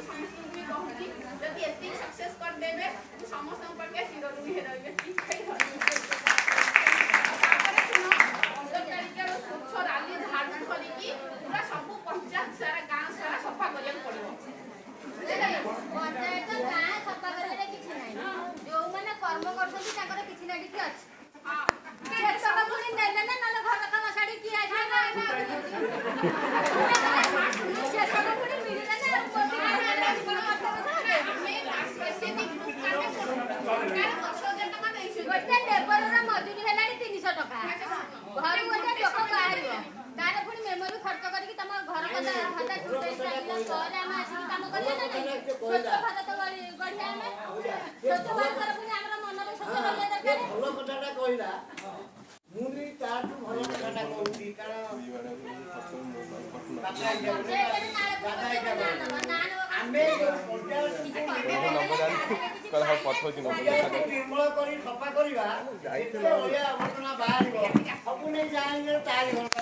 ସମସ୍ତଙ୍କୁ ବି କହୁଛି, ଯଦି ଏତିକି ସକ୍ସେସ୍ କରିଦେବେ, ମୁଁ ସମସ୍ତଙ୍କ ପାଖେ ଚିରଋଣୀ ରହିବି। ଏତିକି କହି ରହିବି। ତାପରେ ଶୁଣ, 15 ତାରିଖର ସ୍ୱଚ୍ଛ ରାଲି, ଝାଡୁ ଧରିକି ପୁରା ସବୁ ପଞ୍ଚାୟତ ସାରା, ଗାଁ ସାରା ସଫା କରିବାକୁ ପଡିବ, ବୁଝିଲେ ନା? ପଞ୍ଚାୟତ ଗାଁ ସଫା କରିବାରେ କିଛି ନାହିଁ। ଯୋଉମାନେ କର୍ମ କରୁଛନ୍ତି, ତାଙ୍କର କିଛି ନା କିଛି ଅଛି। ସେତକ ପୁଣି ନେଲେ ନା, ନହେଲେ ଘର କାମ ଛାଡି କିଏ ଆସିବ ନା? ସେତକ ପୁଣି ମିଳିଲେ ନା। ଆମେ ଏସଏଚଜି ଗ୍ରୁପ ମାନେ ସରକାର 10,000 ଟଙ୍କା ଦେଇଛନ୍ତି। ଗୋଟେ ଲେବରର ମଜୁରୀ ହେଲାଣି 300 ଟଙ୍କା। ଘରୁ ଗୋଟେ ଲୋକ ବାହାରିବ, ତାର ପୁଣି ମେମୋରି ଖର୍ଚ୍ଚ କରିକି ତମ ଘର କଥା ହଠାତ୍ ଛୁଟେଇ ସାରିଲା ପରେ ଆମେ ଆସିକି କାମ କରିବା ନା ନାଇଁ? ସ୍ୱଚ୍ଛ ଭାରତ ଗଢିବା ଆମେ। ସ୍ୱଚ୍ଛ ଭାରତର ପୁଣି ଆମର ମନରେ ସ୍ୱଚ୍ଛ ରହିବା ଦରକାର। ଭଲ କଥାଟା କହିଲା। ମୁଁ ବି ତାଠୁ ଭଲ କଥାଟା କହୁଛି, କାରଣ ବାପା ହିସାବରେ, ପଞ୍ଚାୟତରେ ନାଳ ଦାଦା ନା ହିସାବରେ ନବ ନା ନବ। ଆମେ ଯୋଉ ପଞ୍ଚାୟତ କିଛି ପଠଉଛି। ପଞ୍ଚାୟତକୁ ନିର୍ମଳ କରି ସଫା କରିବା, ଯେତେ ଅଳିଆ ଆବର୍ଜନା ବାହାରିବ, ସବୁ ନେଇ ଯାଏଙ୍ଗ ତାରି ଘର।